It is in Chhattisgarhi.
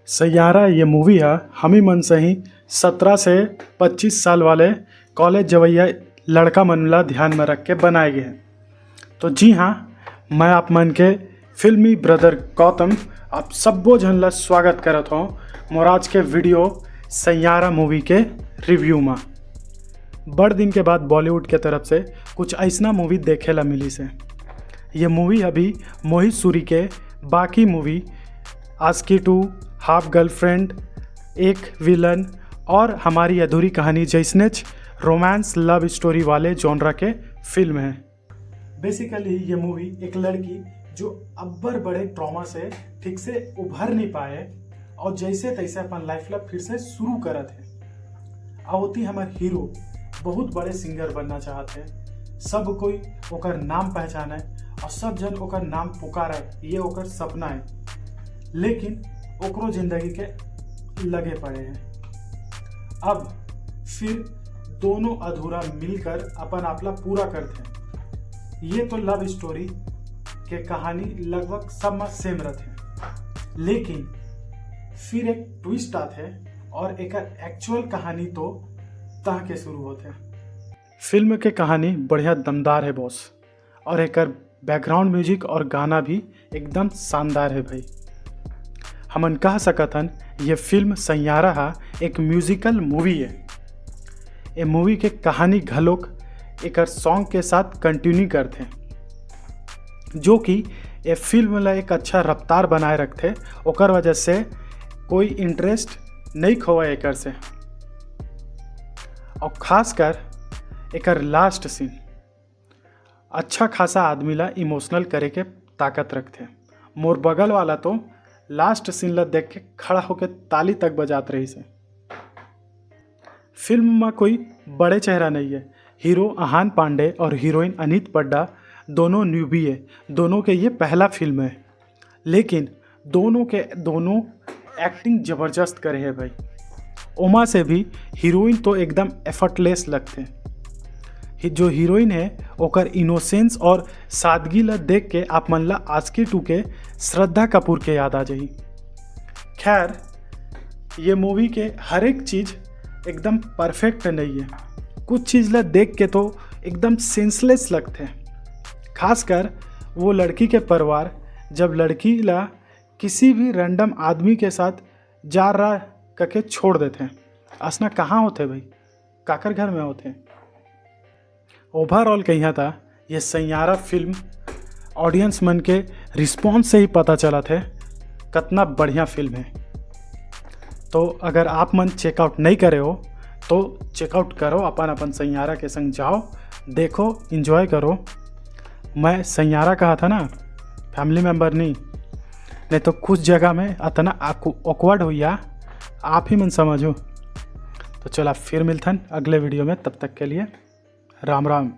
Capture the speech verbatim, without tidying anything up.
सैयारा ये मूवी ह हमी मन सही सत्रह से पच्चीस साल वाले कॉलेज जवैया लड़का मन ला ध्यान में रख के बनाए गए हैं। तो जी हाँ, मैं आप मन के फिल्मी ब्रदर गौतम, आप सब्बो झन ला स्वागत करत हों मोर आज के वीडियो सैयारा मूवी के रिव्यू में। बड़ दिन के बाद बॉलीवुड के तरफ से कुछ ऐसना मूवी देखे ला मिलिस हे। ये मूवी अभी मोहित सूरी के बाकी movie Aashiqui two, half girlfriend, Ek villain और हमारी अधूरी कहानी जैसनेच रोमांस लव स्टोरी वाले जॉनरा के फिल्म है। बेसिकली ये मूवी एक लड़की जो अब्बर बड़े ट्रॉमा से ठीक से उभर नहीं पाए और जैसे तैसे अपन लाइफ ला फिर से शुरू करत है। अवती हमर हीरो बहुत बड़े सिंगर बनना चाहत है, सब कोई ओकर नाम पहचाने और सब जन ओकर नाम पुकारे, ये ओकर सपना है। लेकिन ओकरो जिंदगी के लगे पड़े हैं। अब फिर दोनों अधूरा मिलकर अपन आपला पूरा करते हैं। ये तो लव स्टोरी के कहानी लगभग सब में सेम रहते हैं, लेकिन फिर एक ट्विस्ट आते हैं और एकर एक्चुअल कहानी तो तह के शुरू होते हैं। फिल्म के कहानी बढ़िया दमदार है बॉस, और एकर बैकग्राउंड म्यूजिक और गाना भी एकदम शानदार है भाई। हमन कह सकत हन, ये फिल्म सैयारा हा एक म्यूजिकल मूवी है। ये मूवी के कहानी घलोक एकर सॉन्ग के साथ कंटिन्यू करथे, जो कि ये फिल्म ला एक अच्छा रफ्तार बनाए रखथे। ओकर वजह से कोई इंटरेस्ट नहीं खोवे एकर से। और खासकर एकर लास्ट सीन अच्छा खासा आदमी ला इमोशनल करे के ताकत रखथे। मोर बगल वाला तो लास्ट सीन ला देख के खड़ा होके ताली तक बजात रहिस हे। फिल्म में कोई बड़े चेहरा नहीं है। हीरो अहान पांडे और हीरोइन अनीत पड्डा दोनों न्यूबी है, दोनों के ये पहला फिल्म है, लेकिन दोनों के दोनों एक्टिंग जबरदस्त करे है भाई। ओमा से भी हीरोइन तो एकदम एफर्टलेस लगथे। हि-, जो हीरोइन है ओकर इनोसेंस और सादगी ला देख के आप मन ला आशिकी टू के श्रद्धा कपूर के याद आ जाही। खैर, ये मूवी के हर एक चीज़ एकदम परफेक्ट नहीं है। कुछ चीज़ ला देख के तो एकदम सेंसलेस लगथे। खासकर वो लड़की के परिवार, जब लड़की ला किसी भी रैंडम आदमी के साथ जा रहा कके छोड़ देथे। असना कहाँ होथे भाई, काकर घर में होथे? ओवरऑल कहिया था ये सैयारा फिल्म ऑडियंस मन के रिस्पॉन्स से ही पता चलत है कतना बढ़िया फिल्म है। तो अगर आप मन चेकआउट नहीं करे हो तो चेकआउट करो, अपन अपन सैयारा के संग जाओ, देखो, एंजॉय करो। मैं सैयारा कहा था ना, फैमिली मेम्बर नहीं, नहीं तो कुछ जगह में अतना ऑकवर्ड होइया, आप ही मन समझो। तो चला फिर मिलथन अगले वीडियो में, तब तक के लिए राम राम।